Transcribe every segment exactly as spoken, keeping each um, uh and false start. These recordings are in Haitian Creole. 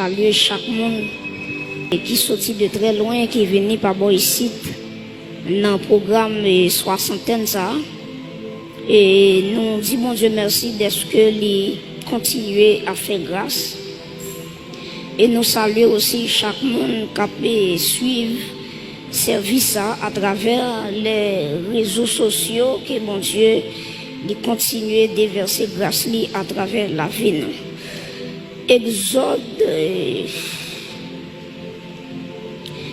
Salye chak moun ki soti de trè lwen, ki vini pa bò isit nan pwogram, e, swasantèn sa a. E nou di Bondye mèsi dèske li kontinye ap fè gras. E nou salye osi chak moun k ap, e, swiv sèvis sa atravè lè rezo sosyo, ke Bondye li kontinye devèse gras li atravè lavi nou. Egzòd, eh,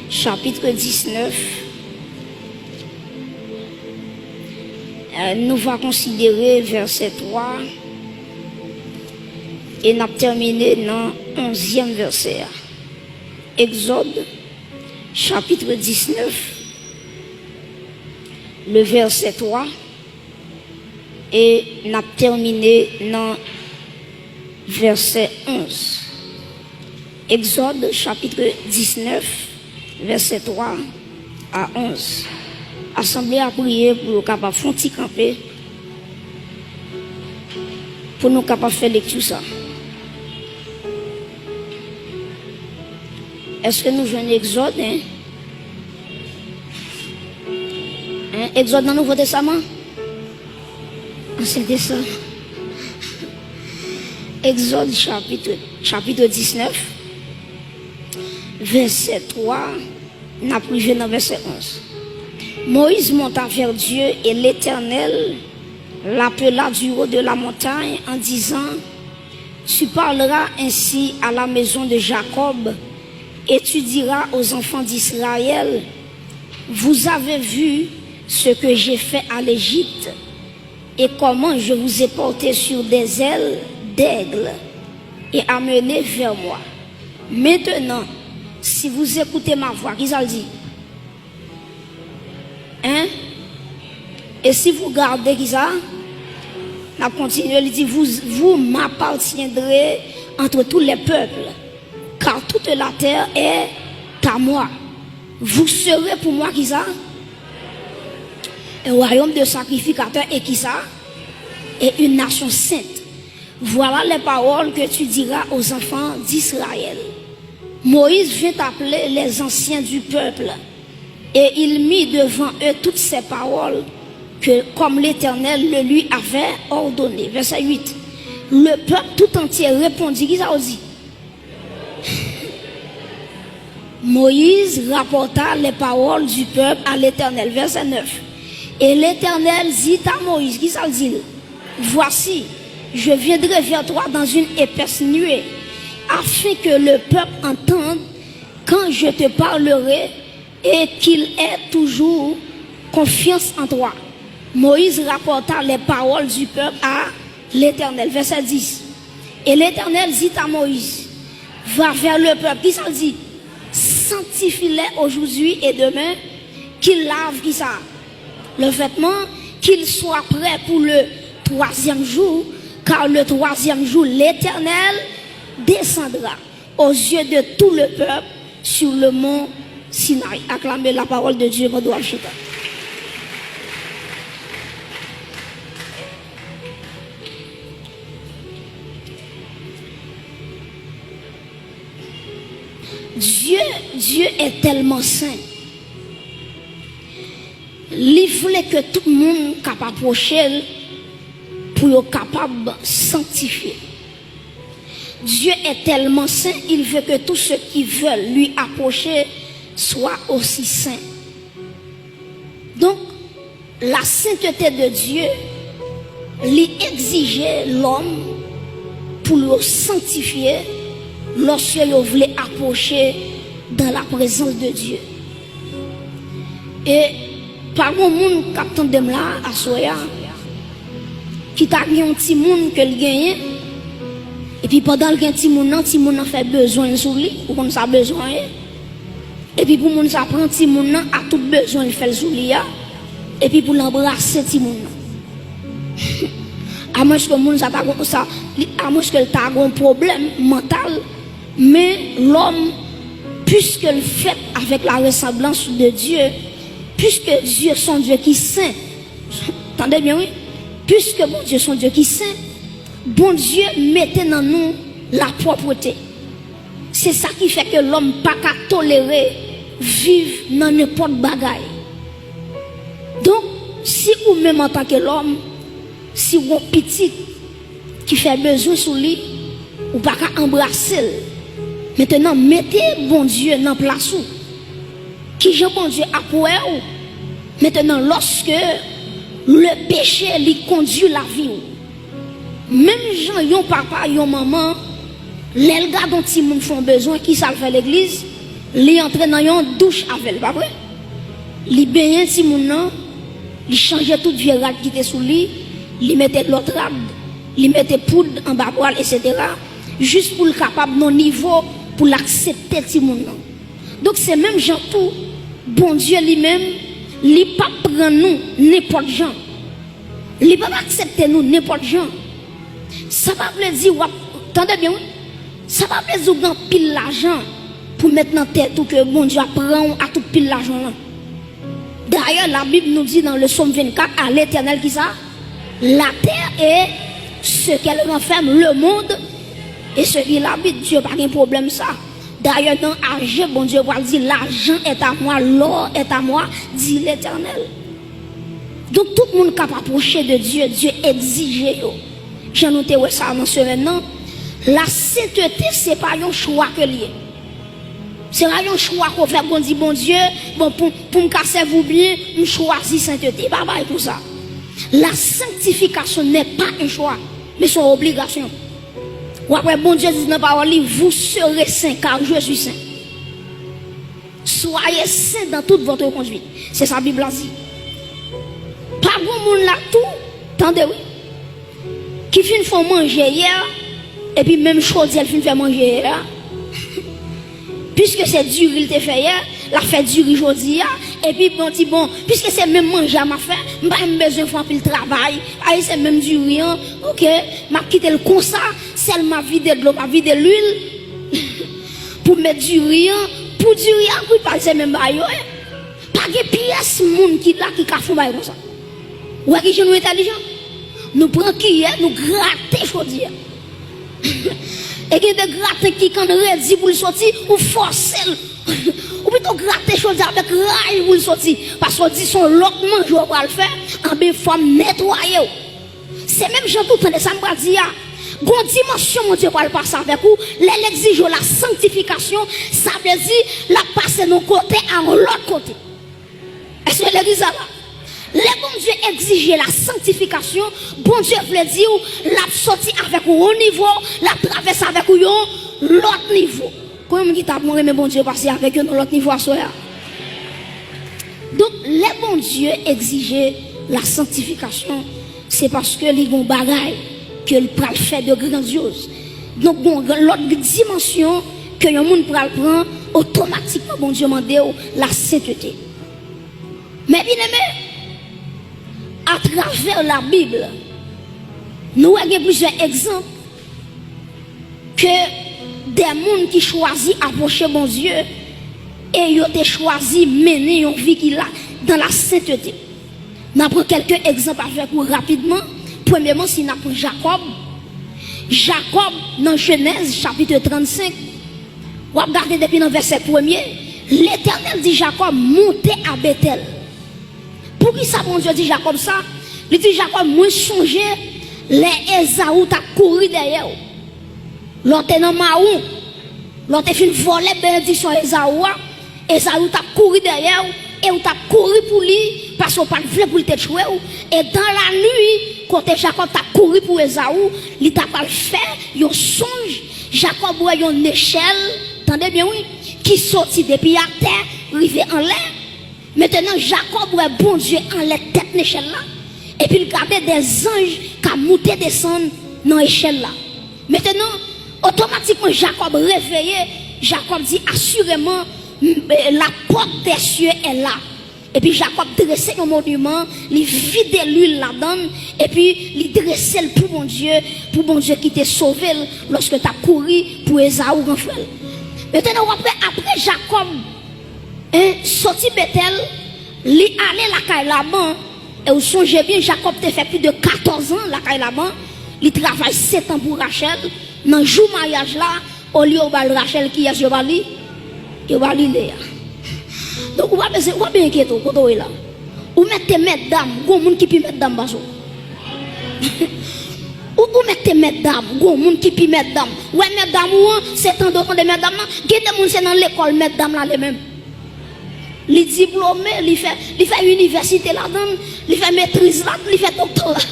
chapit diznèf, eh, nou va konsidere vèsè twa e n ap tèmine nan onzyèm vèsè a. Egzòd, chapit diznèf, le vèsè twa, e n ap tèmine nan vèsè onz. Egzòd, chapit diznèf, vèsè twa a onz. Asanble a priye pou yo kapab fè yon ti kanpe, pou nou kapab fè lekti sa. Èske nou jwenn Egzòd, en? En, Egzòd nan Nouvo Testaman? Ansyen Testaman. Egzòd chapit, chapit diznèf, vèsè twa, n ap rive nan vèsè onz. Moïse monta vers Dieu et l'Éternel l'appela du haut de la montagne en disant, Tu parleras ainsi à la maison de Jacob et tu diras aux enfants d'Israël, Vous avez vu ce que j'ai fait à l'Égypte et comment je vous ai porté sur des ailes d'aigle et amené vers moi. Maintenant, si vous écoutez ma voix, ki sa l di? Hein? Et si vous gardez, ki sa? N ap kontinye, li di, vous, vous m'appartiendrez entre tous les peuples, car toute la terre est à moi. Vous serez pour moi, ki sa? Un royaume de sacrificateurs et, ki sa? Et une nation sainte. Voilà les paroles que tu diras aux enfants d'Israël. Moïse vint appeler les anciens du peuple, et il mit devant eux toutes ces paroles que, comme l'Éternel le lui avait ordonné. Vèsè uit. Le peuple tout entier répondit, ki sa w di? Moïse rapporta les paroles du peuple à l'Éternel. Vèsè nèf. Et l'Éternel dit à Moïse, ki sa l di l? Voici, je viendrai vers toi dans une épaisse nuée, afin que le peuple entende quand je te parlerai et qu'il ait toujours confiance en toi. Moïse rapporta les paroles du peuple à l'Éternel. Vèsè dis. Et l'Éternel dit à Moïse, va vers le peuple. Ki sa l di? Sanctifie-les aujourd'hui et demain, qu'ils lavent, ki sa? Leurs vêtements, qu'ils soient prêts pour le troisième jour, car le troisième jour, l'Éternel descendra aux yeux de tout le peuple sur le mont Sinaï. Acclamez la parole de Dieu pendant que vous chita. Dieu, Dieu est tellement saint. Li vle ke tout moun k ap apwoche l pou yo kapab sanktifye. Dieu est tellement saint, il veut que tous ceux qui veulent lui approcher soient aussi saints. Donk, la sainteté de Dieu, li egzije lòm pou yo sanktifye lòske yo vle apwoche dans la présence de Dieu. E pa gon moun k ap tande m la aswè a, ki ta gen yon timoun ke l genyen, epi pandan l gen timoun nan, timoun nan fè bezwen l sou li, ou konn sa bezwen an ye? Epi pou moun sa pran timoun nan ak tout bezwen l fè l sou li a, epi pou l anbrase timoun nan. Amwenske moun sa ta gon, sa, li, amwenske l ta gon pwoblèm mantal, men lòm, puiske l fèt avèk la resanblans de Dye, puiske Dye se yon Dye ki sen, tande byen wi, puiske Bondye se yon Dye ki sen, Bondye mete nan nou lapwòpte. Se sa ki fè ke lòm pa ka tolere viv nan nenpòt bagay. Donk, si ou menm antanke lòm, si w gen pitit ki fè bezwen sou li, ou pa ka anbrase l. Mentenan, mete Bondye nan plas ou. Kijan Bondye ap wè w? Mentenan, lòske le peche li kondui lavi w. Menm jan yon papa, yon manman, lè l gade yon timoun fè yon bezwen, kisa l fè legliz? Li antre nan yon douch avè l, pa vre? Li benyen timoun nan, li chanje tout vye rad ki te sou li, li mete lòt rad, li mete poud anba bra l, etsetera, jis pou l kapab nan nivo pou l aksepte timoun nan. Donk, se menm jan tou, Bondye li menm, li p ap pran nou nenpòt jan. Li p ap aksepte nou nenpòt jan. Sa pa vle di w ap, tande byen wi, sa pa vle di w gen anpil lajan pou met nan tèt ou ke Bondye ap pran w a tout pil lajan lan. Dayè, Labib nou di nan le Sòm vennkat, à l'Éternel kisa? La terre et ce qu'elle renferme, le monde et ce qu'il habite. Dye pa gen pwoblèm sa. Dayè, nan Aje, Bondye pral di, l'argent est à moi, l'or est à moi, dit l'Éternel. Donk, tout moun k ap apwoche de Dye, Dye egzije yo. Jan nou te wè sa nan semèn nan, lasentete, se pa yon chwa ke l ye. Se pa yon chwa ke w fè, Bondye, Bondye, bon, pou, pou m ka sèvi w byen, m chwazi sentete. Pa bay konsa. La sanctification n'est pas un choix, mais c'est une obligation. W ap wè Bondye di nan pawòl li, vous serez saints, car je suis saint. Soyez saints dans toute votre conduite. Se sa Bib la di. Pa gen moun la tou, tande wi, ki fin fè yon manje yè, epi menm chodyè l fin fè manje yè a, piske se diri l te fè yè, l ap fè diri jodi a, epi bon, di, bon, piske se menm manje a m ap fè, m pa menm bezwen fè anpil travay, ay, se menm diri an, oke, m ap kite l konsa, sèl m ap vide dlo, m ap vide lwil, pou m met diri an, pou diri a kwit, pa se menm bagay yo ye. Pa gen pyès moun ki la ki ka fè yon bagay konsa. Ou wè ki jan nou entèlijan? Nou pran kiyè, nou grate chodyè. E gen de graten ki konn redi pou l soti, ou fòse l. Ou pito grate chodyè avèk ray pou l soti. Paske w di se yon lòt manje w pral fè, anben fò m netwaye w. Se menm jan tou, tande sa m pral di a. Gon dimansyon Bondye pral pase avèk ou, lè l egzije w la sanctification, sa vle di l ap pase nan yon kote a yon lòt kote. Èske legliz la la? Lè Bondye egzije la sanctification, Bondye vle di w, l ap soti avèk ou yon nivo, l ap travèse avèk ou yon lòt nivo. Konbyen moun ki ta bon renmen Bondye pase avèk yo nan lòt nivo aswè a? Donk, lè Bondye egzije la sanctification, se paske li gon bagay ke l pral fè de grandyoz. Donk, gon lòt dimansyon ke yon moun pral pran, otomatikman Bondye mande w la sentete. Men byeneme, atravè Labib, nou wè gen plizyè egzanp ke de moun ki chwazi apwoche Bondye e yo te chwazi mennen yon vi ki la, dans la sainteté. N a pran kèlke egzanp avèk ou rapidman. Premyeman, si n a pran Jakòb, Jakòb, nan Jenèz, chapit trannsenk, w ap gade depi nan vèsè premye, Letènèl di Jakòb, monte a Betèl. Poukisa Bondye di Jakòb sa? Li di Jakòb, mwen sonje lè Ezaou t ap kouri dèyè w. Lè w te nan mawon, lè w te fin vòlè benediksyon Ezaou a, Ezaou t ap kouri dèyè w, e w t ap kouri pou li, paske w pa t vle pou l te tchwe w. E dans la nuit, kote Jakòb t ap kouri pou Ezaou, li ta pral fè yon sonj. Jakòb wè yon nechèl, tande byen wi, ki soti depi atè, rive anlè. Mentenan, Jakòb wè Bondye anlè tèt nechèl la, epi l gade de zanj k ap moute desann nan echèl la. Mentenan, otomatikman, Jakòb reveye, Jakòb di, asireman, m, e, la porte des cieux est là. Epi Jakòb drese yon moniman, li vide lwil ladan l, epi li drese l pou Bondye, pou Bondye ki te sove l lòske l t ap kouri pou Ezaou, gran frè l. Mentenan, w ap wè, apre Jakòb, en, soti Betèl, li ale lakay Laban, e w sonje byen, Jakòb te fè plis de katòz an lakay Laban, li travay sèt an pou Rachèl, nan jou maryaj la, Olye yo ba l Rachèl, kiyès yo ba li? Yo ba li Leya. Donk, ou pa bezwen, ou pa bezwen enkyete w, kote w ye la. Ou mèt te mètdam, gon moun ki pi mètdam pase w. Ou, ou mèt te mètdam, gon moun ki pi mètdam. Ou wè mètdam ou an, se tande w tande mètdam nan. Gen de moun se nan lekòl mètdam l ale menm. Li diplome, li fè, li fè inivèsite ladan l, li fè metriz ladan l, li fè doktora.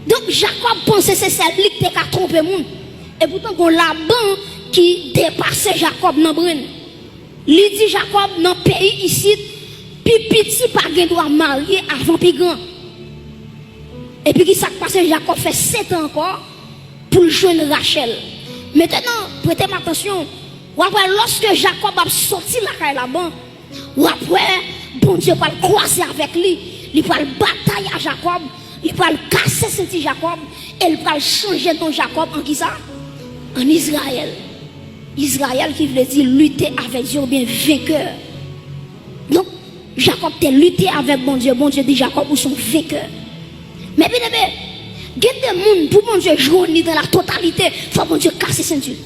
Donk, Jakòb panse se sèl li ki te ka twonpe moun. Epoutan, gon Laban ki depase Jakòb nan brenn. Li di Jakòb, nan peyi isit, pi piti pa gen dwa marye avan pi gran. Epi ki sa k pase? Jakòb fè sèt an ankò pou l jwenn Rachèl. Mentnan, prete m atansyon, w ap wè lòske Jakòb ap soti lakay Laban, w ap wè Bondye pral kwaze avèk li, li pral batay a Jakòb, li pral kase senti Jakòb, e li pral chanje non Jakòb an kisa? An Izrayèl. Izrayèl ki vle di lite avèk Dye oubyen venkè. Donk, Jakòb te lite avèk Bondye. Bondye di Jakòb, ou se yon venkè. Men byeneme, gen de moun, pou Bondye jwenn li dan la totalite, fò Bondye kase senti l.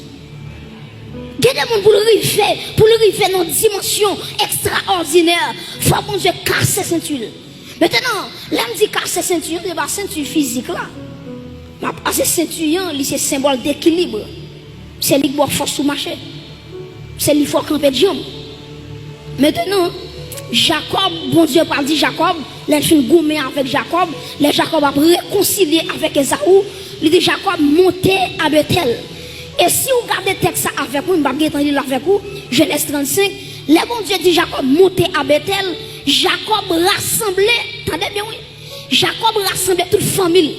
Gen de moun, pou l rive, pou l rive nan dimansyon ekstraòdinè, fò Bondye kase senti l. Mentnan, lè m di kase senti an, se pa senti fizik la. M ap pase senti an, li se senbòl dekilib. Se li k ba w fòs pou mache. Se li fè w kanpe djanm. Mentnan, Jakòb, Bondye pral di Jakòb, lè l fin goumen avèk Jakòb, lè Jakòb ap rekonsilye avèk Ezaou, li di Jakòb, monte a Betèl. E si w gade tèks sa avèk mwen, m p ap gentan li l avèk ou, Jenèz trannsenk, lè Bondye di Jakòb, monte a Betèl, Jakòb rasanble, tande byen wi, Jakòb rasanble tout fanmi l.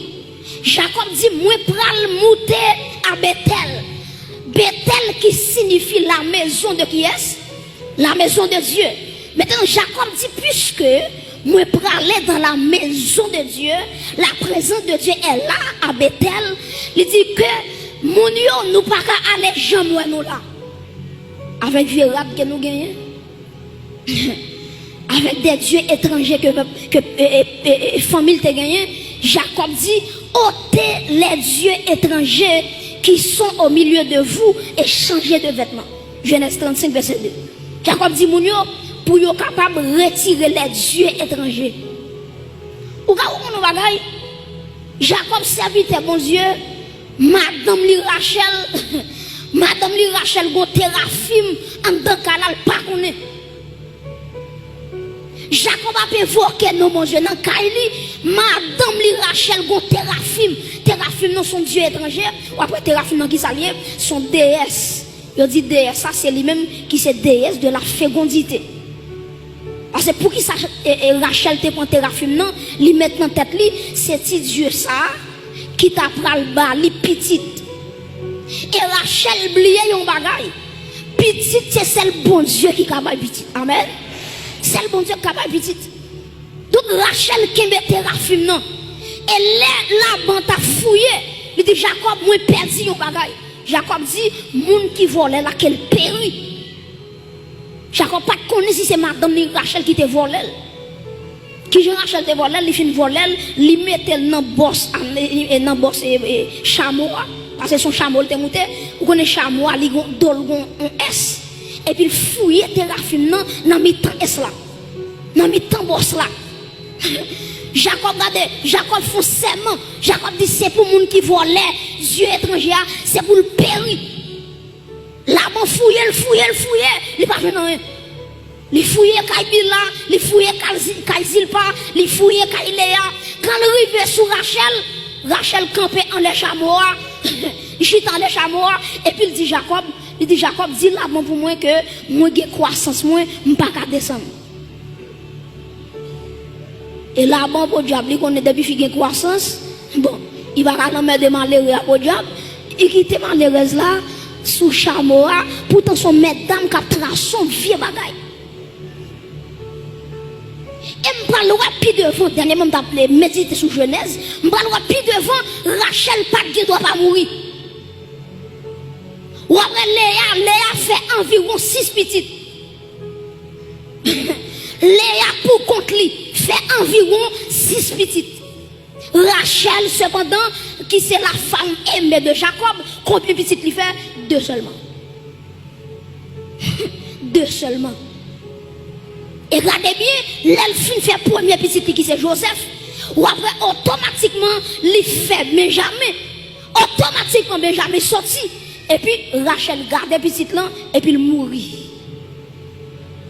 Jakòb di, mwen pral moute a Betèl. Betèl ki siyifi la maison de kiyès? La maison de Dieu. Mentnan, Jakòb di, puiske mwen prale dans la maison de Dieu, la présence de Dieu est là, à Bethel, li di ke moun yo, nou pa ka ale, janm wè nou la. Avèk vye rad ke nou genyen, avèk de dye etranje ke, ke, e, e, e, e, fanmi l te genyen, Jakòb di, ôtez les dieux étrangers qui sont au milieu de vous et changez de vêtements. Jenèz trannsenk, vèsè de. Jakòb di moun yo pou yo kapab retire les dieux étrangers. Ou ka konprann yon bagay? Jakòb, sèvitè Bondye, madanm li Rachèl, madanm li Rachèl gon terafim anndan kay la, l pa konnen. Jakòb ap envoke non Bondye nan kay li, madanm li Rachèl gon terafim. Terafim nan se yon dye etranje, w ap wè terafim nan kisa l ye, se yon deyès. Yo di deyès sa, se li menm ki se déesse de la fécondité. Paske poukisa, e, e, Rachèl te pran terafim nan, li met nan tèt li, se ti dye sa a ki ta pral ba li pitit. E Rachèl bliye yon bagay, pitit se sèl Bondye ki ka bay pitit. Amèn. Sèl Bondye ki ka bay pitit. Donk, Rachèl kenbe terafim nan. E lè Laban t ap fouye, li di, Jakòb, mwen pèdi yon bagay. Jakòb di, moun ki vòlè la, ke l peri. Jakòb pa t konnen si se madanm li Rachèl ki te vòlè l. Kijan Rachèl te vòlè l? Li fin vòlè l, li mete l nan bòs, a, e, e, nan bòs, e, e, chamo a. Paske se yon chamo l te moute. Ou konnen chamo a, li gon, do l gon yon S. Epi l fouye terafim nan nan mitan S la. Nan mitan bòs la. Jakòb gade, Jakòb fè yon sèman. Jakòb di se pou moun ki vòlè dye etranje a, se pou l peri. Laban fouye l, fouye l, fouye, li pa jwenn anyen. Li fouye kay Bila, li fouye kay Zi-, kay Zilpa, li fouye kay Leya. Kan l rive sou Rachèl, Rachèl kanpe anlè chamo a, li chita anlè chamo a, epi l di Jakòb, li di Jakòb, di Laban pou mwen ke mwen gen kwasans mwen, m pa ka desann. E Laban podyab, li konnen depi fi gen kwasans, bon, li pa ka lanmède malere a podyab, li kite malerèz la sou chamo a, poutan se yon mètdam k ap trase yon vye bagay. E m pral wè pi devan, dènyèman m t ap medite sou Jenèz, m pral wè pi devan, Rachèl pa t gen dwa pa mouri. W ap wè Leya, Leya fè anviwon sis pitit. Leya pou kont li fè anviwon sis pitit. Rachèl, sepandan, ki se la femme aimée de Jacob, konbyen pitit li fè? De sèlman. De sèlman. E gade byen, lè l fin fè premye pitit li ki se Joseph, w ap wè otomatikman li fè Benjamen. Otomatikman Benjamen soti. Epi Rachèl gade pitit lan, epi l mouri.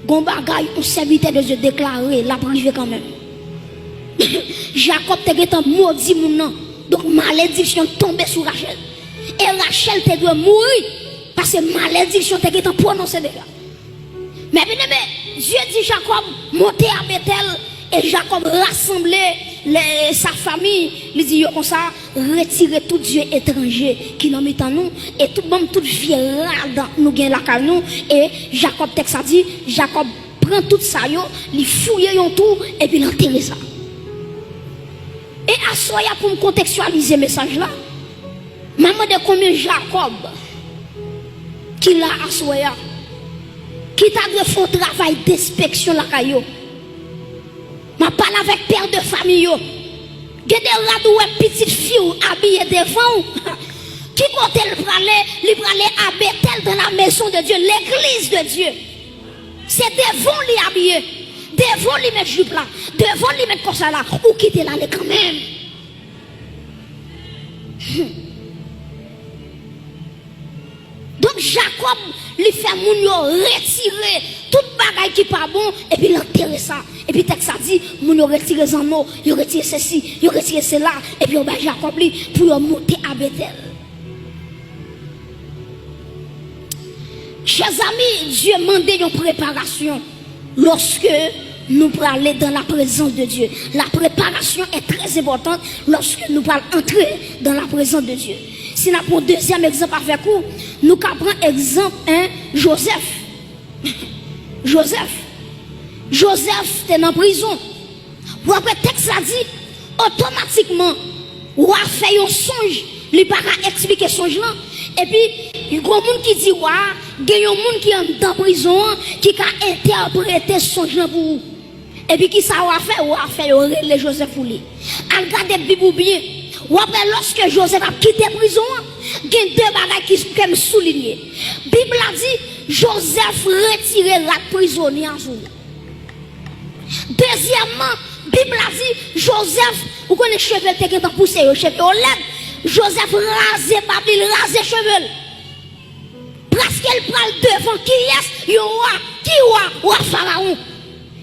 Gon bagay yon sèvitè de Dye deklare, l ap rive kanmenm. Jakòb te gentan modi moun nan. Donk malediksyon tonbe sou Rachèl. E Rachèl te dwe mouri, paske malediksyon te gentan pwononse deja. Men byeneme, Dye di Jakòb, monte a Betèl, e Jakòb rasanble le, sa fami, li di yo konsa, retire tout dye etranje ki nan mitan nou, e tout, ban m tout vye rad nou gen lakay nou, e Jakòb, tèks la di, Jakòb pran tout sa yo, li fouye yon twou, epi l antere sa. E aswè a pou m kontekstyalize mesaj la, m a mande konbyen Jakòb ki la aswè a, ki ta dwe fè yon travay denspeksyon lakay yo. M ap pale avèk pè de fami yo. Gen de rad ou wè pitit fi w abiye devan w. Ki kote l prale? Li prale a Betèl, dans la maison de Dieu, l'église de Dieu. Se devan w li abiye. Devan w li met jip la. Devan w li met kòsèy la. Ou kite l ale kanmenm. Donk Jakòb, li fè moun yo retire tout bagay ki pa bon, epi l antere sa. Epi tèks la di, moun yo retire zanno, yo retire sesi, yo retire sela, epi yo bay Jakòb li pou yo monte a Betèl. Chè zami, Dye mande yon preparasyon. Lorsque nous allons dans la présence de Dieu, la préparation est très importante lorsque nous allons entrer dans la présence de Dieu. Si n ap pran dezyèm egzanp avèk ou, nou ka pran egzanp, en, Joseph. Joseph. Joseph te nan prizon. Pou apre tèks la di, otomatikman, wa fè yon sonj, li pa ka eksplike sonj lan. Epi, gon moun ki di wa, gen yon moun ki anndan prizon an, ki ka entèprete sonj lan pou ou. Epi kisa wa fè? Wa fè yo rele Joseph pou li. Al gade Bib ou byen. W ap wè lòske Joseph ap kite prizon an, gen de bagay ki, ke m soulinye. Bib la di, Joseph retire rad prizonye a sou li. Dezyèmman, Bib la di, Joseph, ou konnen cheve l te gentan pouse yo, cheve yo lèd. Joseph raze bab li, l raze cheve l. Prèske l pral devan kiyès? Yon wa. Ki wa? Wa Farawon.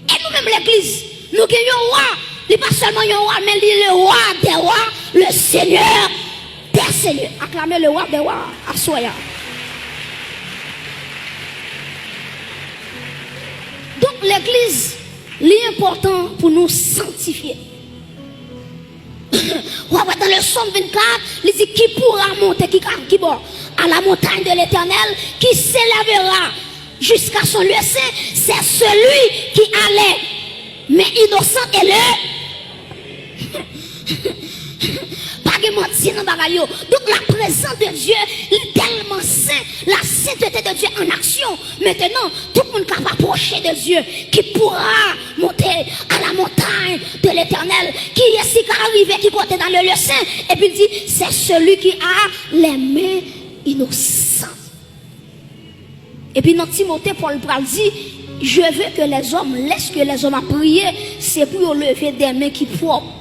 E nou menm legliz, nou gen yon wa. Li pa sèlman yon wa, men li le roi des rois, le seigneur des seigneurs. Aklame le roi des rois aswè a. Donk, legliz, li enpòtan pou nou sanktifye. W ap wè dans le Psaume vingt-quatre, li di, qui pourra monter, ki ka, ki bò? À la montagne de l'Éternel, qui s'élèvera jusqu'à son lieu saint, c'est celui qui a les mains innocentes et le Pa gen manti nan bagay yo. Donk, la prezans de Dye, li tèlman sen, la sainteté de Dieu en action. Maintenant, tout moun k ap apwoche de Dye, qui pourra monter à la montagne de l'Éternel, kiyès ki ka rive ki kote nan le lieu saint, epi l di, c'est celui qui a les mains innocentes. Epi nan Timote, Pòl pral di, je veux que les hommes, lèske lèzòm ap priye, se pou yo leve de men ki pwòp.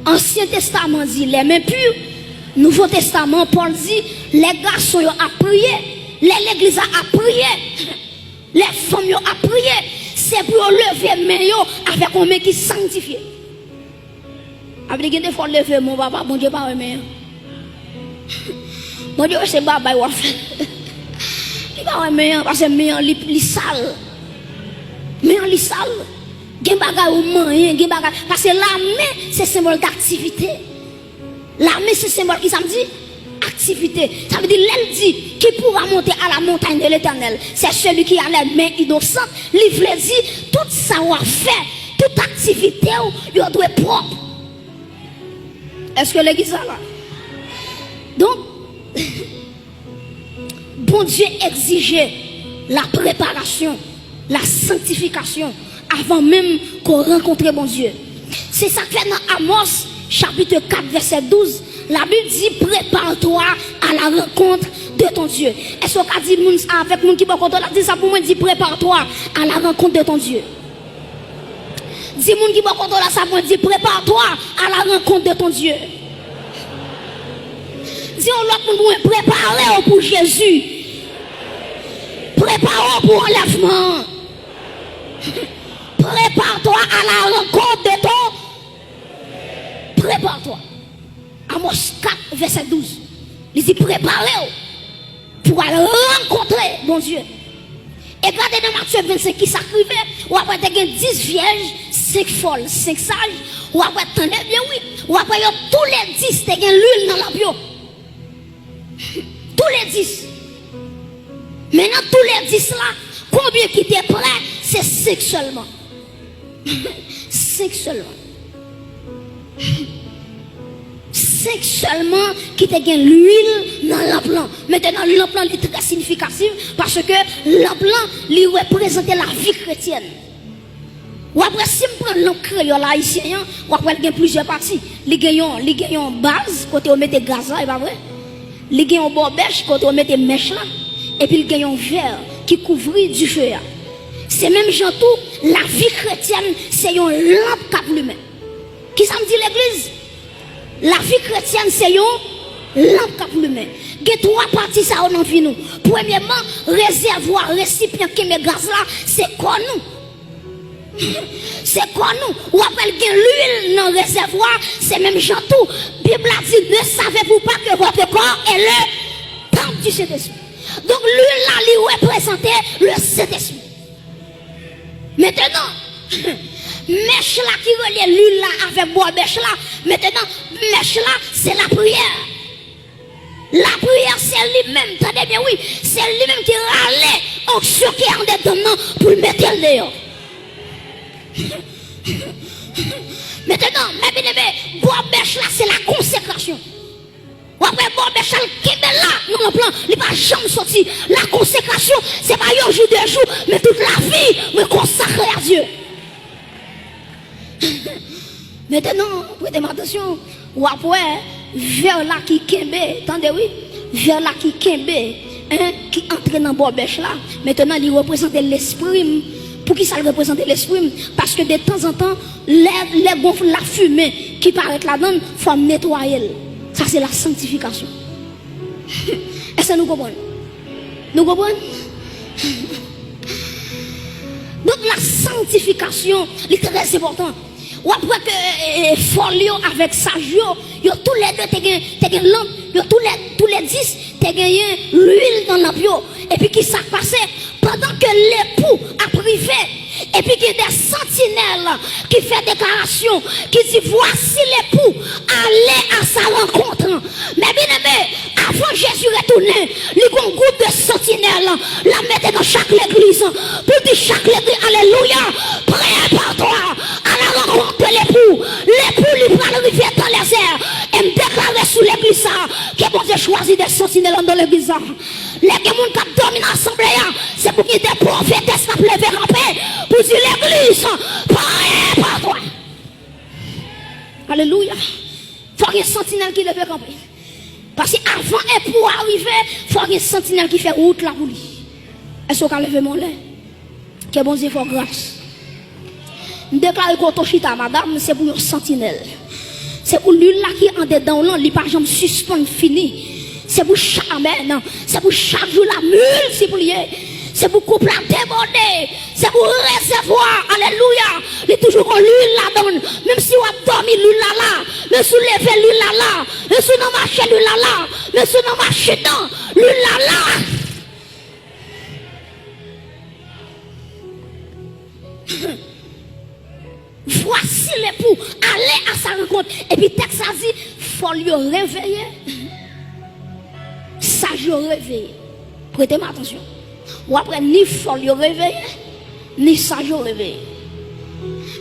Ansyen Testaman di les mains pures, Nouvo Testaman, Pòl di, lè gason yo ap priye, lè legliz la ap priye, lè fanm yo ap priye, se pou yo leve men yo avèk yon men ki sanktifye. Ap di gen de fwa w leve men w, papa, Bondye pa wè men an. Bondye wè se babay w ap fè. Li pa wè men an, paske men an li, li sal. Men an li sal. Gen bagay ou manyen, gen bagay. Paske lamen se senbòl daktivite. Lamen se senbòl ki sa m di? Aktivite. Sa vle di, lè l di, qui pourra monter à la montagne de l'Éternel, c'est celui qui a les mains innocentes, li vle di, tout sa w ap fè, tout aktivite w, yo dwe pwòp. Èske legliz la la? Donk, Bondye egzije la preparasyon, la sanktifikasyon, avan menm ke w rankontre Bondye. Se sa k fè nan Amòs, Chapitre quatre, verset douze, la Bible dit, prépare-toi à la rencontre de ton Dieu. Èske w ka di moun sa avèk moun ki bò kote w la? Di sa pou mwen, di, prépare-toi à la rencontre de ton Dieu. Di moun ki bò kote w la sa pou mwen, di, prépare-toi à la rencontre de ton Dieu. Di yon lòt moun pou mwen, prepare w pou Jezi. Prepare w pou anlèvman. Prépare-toi à la rencontre de ton Prépare-toi. Amos quatre, verset douze. Li di, prepare w pou al rankontre Bondye. E gade nan Matye vennsenk ki sa k rive, w ap wè te gen dis vyèj, senk fòl, senk saj, w ap wè, tande byen wi, w ap wè yo toulèdis te gen lwil nan lanp yo. Toulèdis. Men nan toulèdis la, konbyen ki te prè? Se senk sèlman. Senk sèlman. Senk sèlman ki te gen lwil nan lanp lan. Mentenan, lanp lan, li trè siyifikatif, paske lanp lan, li reprezante lavi kretyèn. W ap wè, si m pran lanp kreyòl ayisyen an, w ap wè l gen plizyè pati. Li gen yon, li gen yon baz kote yo mete gaz la, e pa vre? Li gen yon bòbèch kote yo mete mèch la, epi l gen yon vè ki kouvri dife a. Se menm jan tou, lavi kretyèn se yon lanp k ap limen. Kisa m di legliz? Lavi kretyèn se yon lanp k ap limen. Gen twa pati sa yo nan vi nou. Premyèman, rezèvwa, resipyan kenbe gaz la, se kò nou. Se kò nou. W ap wè l gen lwil nan rezèvwa, se menm jan tou. Bib la di, ne savez-vous pas que votre corps est le temple du Saint-Esprit? Donk, lwil la, li reprezante le Sentespri. Mentenan, mèch la ki relye lwil la avèk bòbèch la, mentenan, mèch la, se lapriyè. Lapriyè, se li menm, tande byen wi, se li menm ki rale onksyon ki andedan m nan pou l mete l deyò. Mentenan, mè byeneme, bòbèch la, se la konsekrasyon. W ap wè bòbèch la, l kenbe la nan lanp lan, li pa janm soti. La konsekrasyon, se pa yon jou, de jou, men tout lavi mwen konsakre a Dye. Mentenan, prete m atansyon, w ap wè vè la ki kenbe, tande wi, vè la ki kenbe, en, ki antre nan bòbèch la. Mentenan, li reprezante lespri m. Poukisa l reprezante lespri m? Paske detanzantan, lè, lè gon lafimen ki parèt ladan l, fò m netwaye l. Sa se la sanktifikasyon. Èske nou konprann? Nou konprann? Donk, la sanktifikasyon, li trè enpòtan. W ap wè ke, e, e, fòl yo avèk saj yo, yo toulède te gen, te gen lanp, yo toulè, toulèdis te genyen lwil nan lanp yo. Epi kisa k pase? Pandan ke lepou ap rive, epi gen de santinèl ki fè deklarasyon, ki di, voici l'époux, allez à sa rencontre. Mè byeneme, avan Jezi retounen, li gon gwoup de santinèl l ap mete nan chak legliz, pou di chak legliz, alelouya, prépare-toi à la rencontre de l'époux. Lepou li pral rive dans les airs. E m deklare sou legliz sa, ke Bondye chwazi de santinèl anndan legliz sa. Lè gen moun k ap dòmi nan asanble a, se pou gen de pwofetès k ap leve kanpe pou di legliz, prépare-toi. Alelouya. Fò gen santinèl ki leve kanpe. Paske avan lepou a rive, fò gen santinèl ki fè wout la pou li. Èske w ka leve men w anlè? Ke Bondye fè w gras. M deklare kote w chita, madanm, se pou yon santinèl. Se pou lwil la ki andedan w lan, li pa janm sispann fini. Se pou cha-, amèn. Se pou chak jou la miltipliye. Se pou koup la debòde. Se pou rezèvwa, alelouya, li toujou gon lwil ladan l. Menm si w ap dòmi, lwil la la. Menm si w leve, lwil la la. Menm si w nan mache, lwil la la. Menm si w nan machin nan, lwil la la. Voici l'époux, allez à sa rencontre. Epi tèks la di, fòl yo reveye, saj yo reveye. Prete m atansyon. W ap wè ni fòl yo reveye, ni saj yo reveye.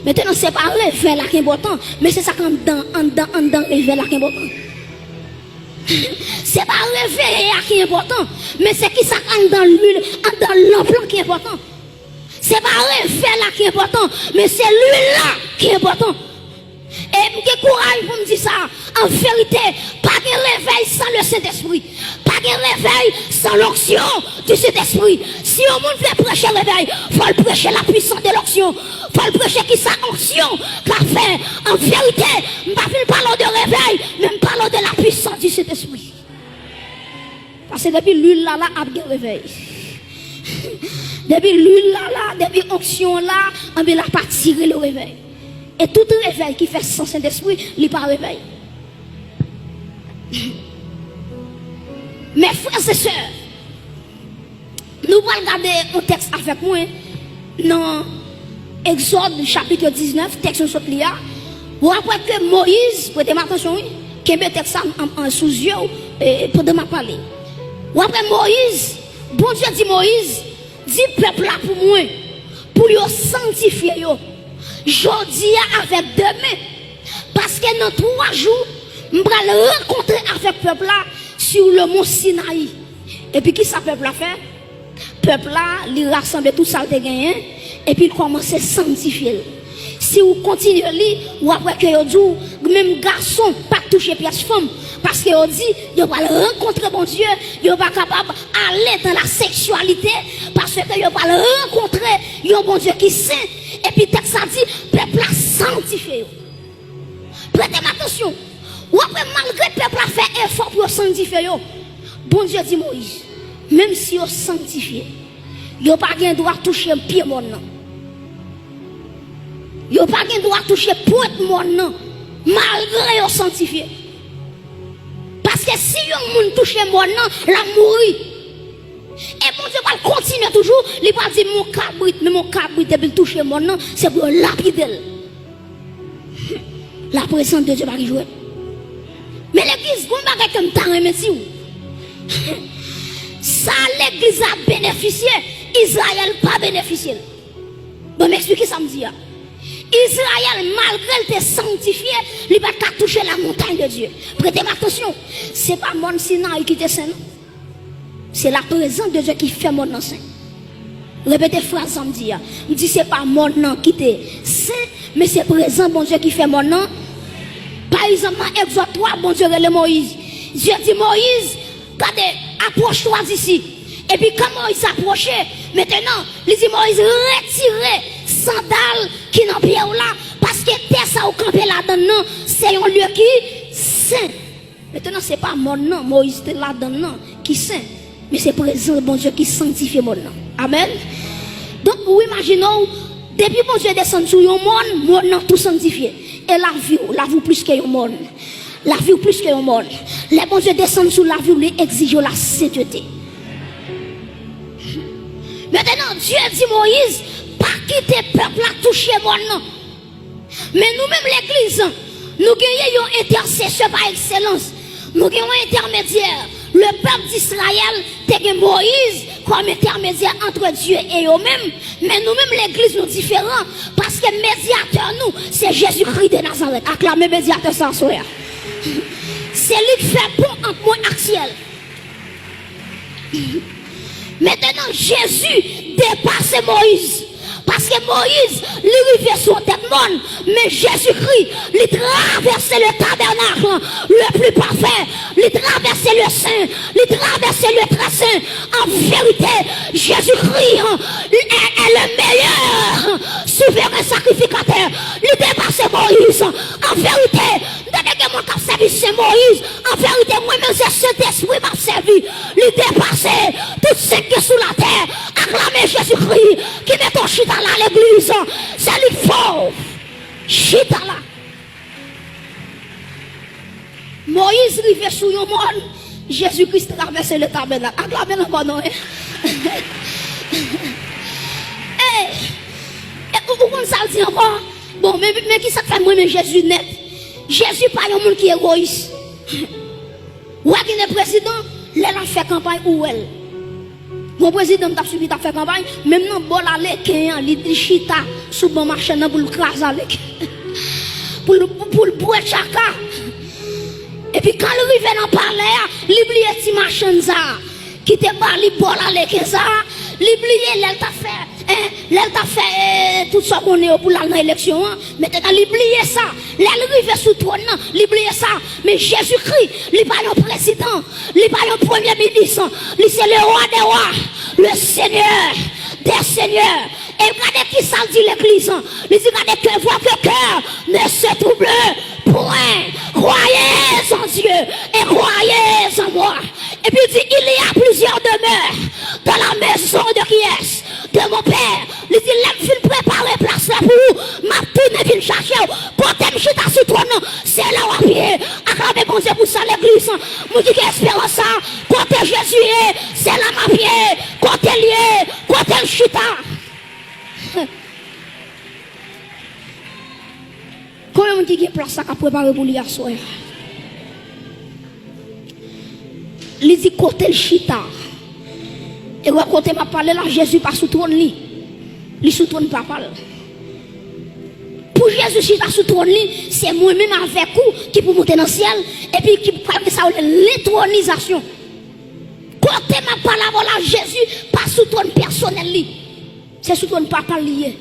Mentenan, se pa revèy la ki enpòtan, men se sa k anndan, anndan, anndan revèy la ki enpòtan. Se pa reveye a ki enpòtan, men se kisa k anndan lwil, anndan lanp lan ki enpòtan. Se pa revèy la ki enpòtan, men se lwil la ki enpòtan. E m gen kouraj pou m di sa, an verite, pa gen revèy san le Sentespri. Pa gen revèy san l'onction du Saint-Esprit. Si yon moun vle preche revèy, fò l preche la puissance de l'onction. Fò l preche kisa onksyon ka fè. An verite, m pa vin pale w de revèy, men m pale w de la puissance du Saint-Esprit. Paske depi lwil la la, ap gen revèy. Depi lwil la la, depi onksyon la, anben l ap atire le revèy. E tout revèy ki fèt san Sentespri, li pa revèy. Mes frères et sœurs, nou pral gade yon tèks avèk mwen nan Egzòd chapit diznèf, tèks nou sot li a. W ap wè ke Moyiz, prete m atansyon wi, kenbe tèks sa an, an, sou zye w, e, pandan m ap pale. W ap wè Moyiz, Bondye di Moyiz, di pèp la pou mwen, pou yo sanntifye yo, jodi a avèk demen, paske nan twa jou, m pral rankontre avèk pèp la sou le mont Sinayi. Epi kisa pèp la fè? Pèp la, li rasanble tout sa l te genyen, epi l kòmanse sanntifye l. Si w kontinye li, w ap wè ke yo di w, menm gason pa t touche pyès fanm, paske yo di, yo pral rankontre Bondye, yo pa kapab ale dans la sexualité, paske yo pral rankontre yon Bondye ki sen, epi tèks la di, pèp la sanntifye yo. Prete m atansyon. W ap wè malgre pèp la fè efò pou yo sanntifye yo, Bondye di Moyiz, menm si yo sanntifye, yo pa gen dwa touche pye mòn nan. Yo pa gen dwa touche pwent mòn nan, malgre yo sanntifye. Paske si yon moun touche mòn nan, l ap mouri. E Bondye pral kontinye toujou, li pral di, men yon kabrit, men yon kabrit, depi l touche mòn nan, se pou yo lapide l. La présence de Dieu pa gen jwèt. Men legliz, gon bagay ke m ta renmen di w. Sa legliz la benefisye, Izrayèl pa benefisye l. Bon, m eksplike sa m di a. Izrayèl, malgre l te sanntifye, li pa t ka touche la montagne de Dieu. Prete m atansyon, se pa mòn Sinayi ki te sen, non. Se la prezans de Dye ki fè mòn nan sen. Repete fraz sa m di a. M di se pa mòn nan ki te sen, men se prezans Bondye ki fè mòn nan. Pa egzanp, nan Egzòd twa, Bondye rele Moyiz. Dye di Moyiz, gade, approche-toi d'ici. Epi kan Moyiz apwoche, mentenan, li di Moyiz, retire sandal ki nan pye w la, paske tè sa ou kanpe ladann nan, se yon lye ki sen. Mentenan, se pa mòn nan Moyiz te ladann nan ki sen, men se prezans Bondye ki sanntifye mòn nan. Amèn. Donk, ou imajine w, depi Bondye desann sou yon mòn, mòn nan tou sanntifye. E lavi w, lavi w plis ke yon mòn. Lavi w plis ke yon mòn. Lè Bondye desann sou lavi w, li egzije w la sentete. Mentenan, Dye di Moyiz, pa kite pèp la touche mòn nan. Men nou menm legliz, nou genyen yon entèsesè pa ekselans. Nou gen yon entèmedyè. Le pèp d'Israël te gen Moyiz kòm entèmedyè antre Dye e yo menm. Men nou menm legliz nou diferan. Paske medyatè nou, se Jezikri de Nazarèt. Aklame medyatè sa aswè a. Se li k fè pon ant mwen ak syèl. Mentenan, Jezi depase Moyiz. Paske Moyiz, li rive sou yon tèt mòn, men Jezikri, li travèse le tabernacle le plus parfait, li travèse le saint, li travèse le très saint. An verite, Jezikri, hein, est, est le meilleur souverain sacrificateur. Li depase Moyiz. An verite, m tande gen moun k ap sèvi Sen Moyiz. An verite, mwen menm se Sentespri m ap sèvi. Li depase tout sen ki sou latè. Aklame Jezikri ki mete w chita la, legliz. Se li k fè w chita la. Moyiz rive sou yon mòn, Jezikri travèse le tabènak. Aklame l ankò non, hein? E, e, ou, ou konn sa l di ankò? Bon, men, men kisa k fè m renmen Jezi nèt? Jezi pa yon moun ki egoyis. Ou wè gen de prezidan, lè l ap fè kanpay, ou wè l. Gon prezidan m t ap swiv, li t ap fè kanpay, menm nan bò laleken an, li, li chita sou ban machann nan pou l kraze aleken. Pou l, pou l bwè tchaka. Epi kan l rive nan palè a, li bliye ti machann sa a ki te ba li bò laleken sa a, li bliye lè l t ap fè Lè l t ap fè, eh, tout sa w konnen yo pou l al nan eleksyon an, mentnan li bliye sa. Lè l rive sou twòn nan, li bliye sa. Men Jezikri, li pa yon prezidan, li pa yon premye minis, li se le roi des rois, le seigneur des seigneurs. E gade ki sa l di legliz an. Li di, gade, que votre cœur ne se trouble point. Croyez en Dieu et croyez en moi. Epi l di, il y a plusieurs demeures dans la maison de qui est? De mon père. Li di, lè m fin prepare plas la pou ou, m ap tounen vin chache w. Kote m chita sou twòn nan, se la w ap ye. Aklame Bondye pou sa, legliz. Moun ki gen esperans sa, kote Jezi ye, se la m ap ye. Kote l ye, kote l chita. Konbyen moun ki gen plas la k ap prepare pou li aswè a? Li di kote l chita. E wè kote m ap pale la, Jezi pa sou twòn li. Li sou twòn Papa l. Pou Jezi chita sou twòn li, se mwen menm avèk ou ki pou monte nan syèl, epi ki pral gen sa yo rele lentwonizasyon. Kote m ap pale avè w la, Jezi pa sou twòn pèsonèl li. Se sou twòn Papa l li ye.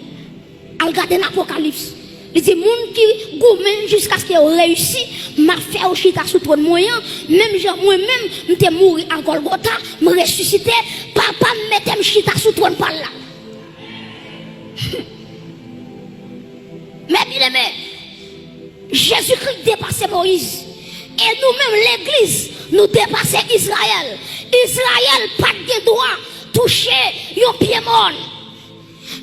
Al gade nan Apokalips. Li di, moun ki goumen jiskaske yo reyisi, m ap fè yo chita sou twòn mwen an, menm jan mwen menm, m te mouri a Gòlgota, m resisite, Papa m mete m chita sou twòn pa l la. Men byeneme, Jezikri depase Moyiz. E nou menm, legliz, nou depase Izrayèl. Izrayèl pa t gen dwa touche yon pye mòn.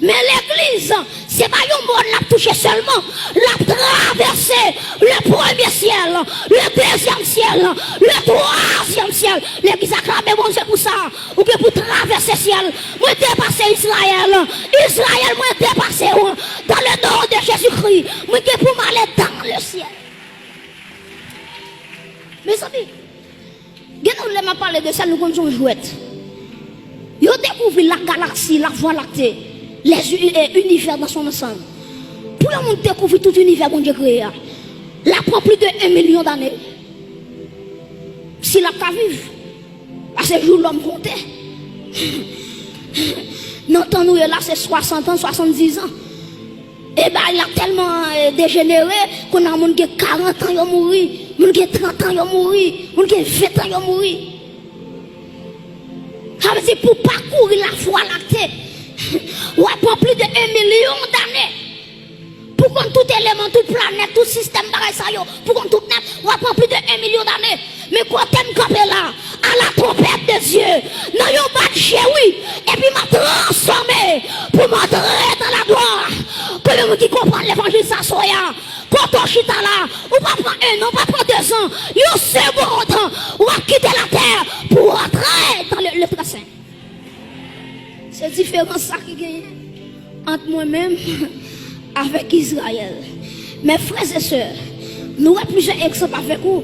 Men legliz, se pa yon mòn l ap touche sèlman. L ap travèse le premye syèl, le dezyèm syèl, le twazyèm syèl. Legliz, aklame Bondye pou sa. Ou gen pou travèse syèl. Mwen depase Izrayèl. Izrayèl, mwen depase w. Dans le nom de Jésus-Christ, mwen gen pou m ale dans le ciel. Mezanmi, gen nou lè m ap pale de sa, nou konn se yon jwèt. Yo dekouvri la galaksi, la vwa lakte, les u- eh, univers dans son ensemble. Pou yon moun dekouvri tout inivè Bondye kreye a, l ap pran plis de en milyon dane. Si l ap ka viv. Paske jou lòm konte. Nan tan nou ye la, se swasant an, swasanndizan. E bagay la tèlman, eh, dejenere, kounye a moun gen karant an, yo mouri, moun gen trant an, yo mouri, moun gen ven an, yo mouri. Sa vle di pou pakouri la vwa lakte, w ap pran plis de en milyon dane. Pou konn tout eleman, tout planèt, tout sistèm bagay sa yo, pou konn tout nèt, w ap pran plis de en milyon dane. Men kote m kanpe la, à la trompette de Dieu, nan yon bat je, wi, epi m ap transfòme pou m antre dans la gloire. Konbyen moun ki konprann levanjil sa aswè a? Kote w chita la, ou pa pran en an, ou pa pran dezan, yon segond, w ap kite latè pou w antre dans le, le très saint. Se diferans sa ki genyen ant mwen menm avèk Izrayèl. Mes frères et sœurs, nou wè plizyè egzanp avèk ou.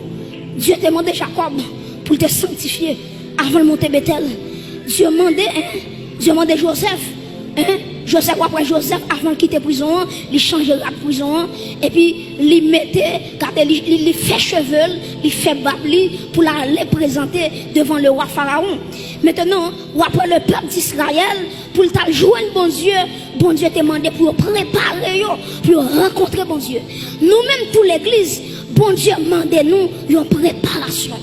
Dye te mande Jakòb pou l te sanktifye avan l monte Betèl. Dye mande, en, Dye mande Jozèf, en, Jozèf, w ap wè Jozèf avan l kite prizon an, li chanje rad prizon an, epi li mete, gade, li, li, li fè cheve l, li fè bab li pou l ale prezante devan lewa Farawon. Mentnan, w ap wè lepèp Izrayèl, pou l t al jwenn Bondye, Bondye te mande pou yo prepare yo, pou yo rankontre Bondye. Nou menm tou legliz, Bondye mande nou yon preparasyon.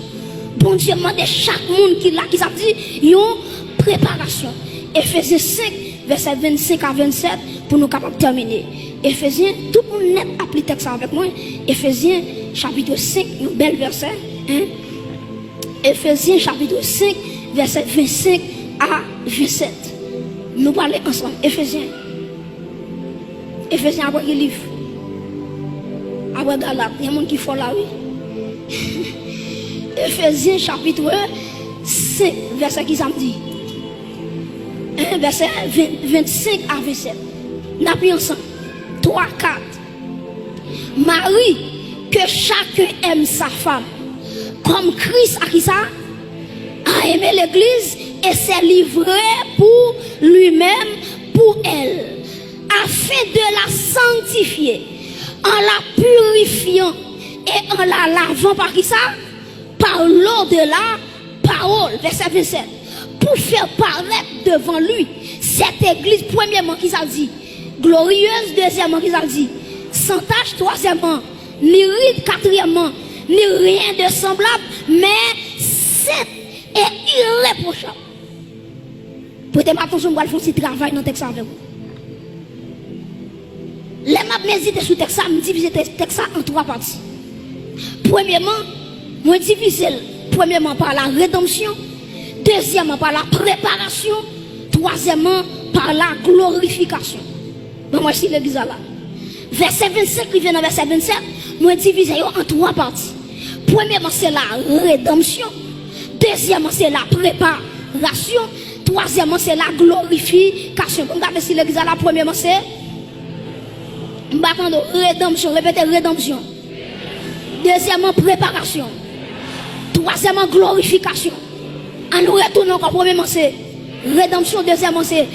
Bondye mande chak moun ki la, ki sa di, yon preparasyon. Efezyen senk, vèsè vennsenk a vennsèt, pou nou kapab tèmine. Efezyen, tout moun nèt ap li tèks sa avèk mwen. Efezyen, chapit senk, yon bèl vèsè, en. Efezyen chapit senk, vèsè vennsenk a vennsèt. Nou prale ansanm. Efezyen. Efezyen apre ki liv? Apre Galat. Gen moun ki fò la, wi. Efezyen chapit senk, vèsè ki sa m di? En, vèsè ven, vennsenk a vennsèt. N ap li ansanm. Twa, kat. Mari, que chacun aime sa femme, comme Christ a ki sa? A aimé l'église et s'est livré pour lui-même, pour elle, afin de la sanctifier, en la purifiant et en la lavant par ki sa? Par l'eau de la parole, vèsè vennsèt, pour faire paraître devant lui Cette église, premyèman, ki sa l di? Glorieuse. Dezyèmman, ki sa l di? Sans tache. Twazyèmman, ni ride. Katriyèmman, ni rien de semblable, mais sainte et irréprochable. Prete m atansyon, m pral fè yon ti travay nan tèks la avè w. Lè m ap medite sou tèks la, m divize tè- tèks la an twa pati. Premyèman, mwen divize l, premyèman, par la rédemption, dezyèmman, par la préparation, twazyèmman, par la glorification. Ban mwen si legliz la la. Vèsè vennsenk rive nan vèsè vennsèt, mwen divize yo an twa pati. Premyèman, se la redanmsyon. Dezyèmman, se la preparasyon. Twazyèmman, se la glorifikasyon. Bon, gade si legliz la la, premyèman, se, m pa tande w, redanmsyon. Repete, redanmsyon. Dezyèmman, preparasyon. Twazyèmman, glorifikasyon. An nou retounen ankò. Premyèman, se redanmsyon. Dezyèmman, se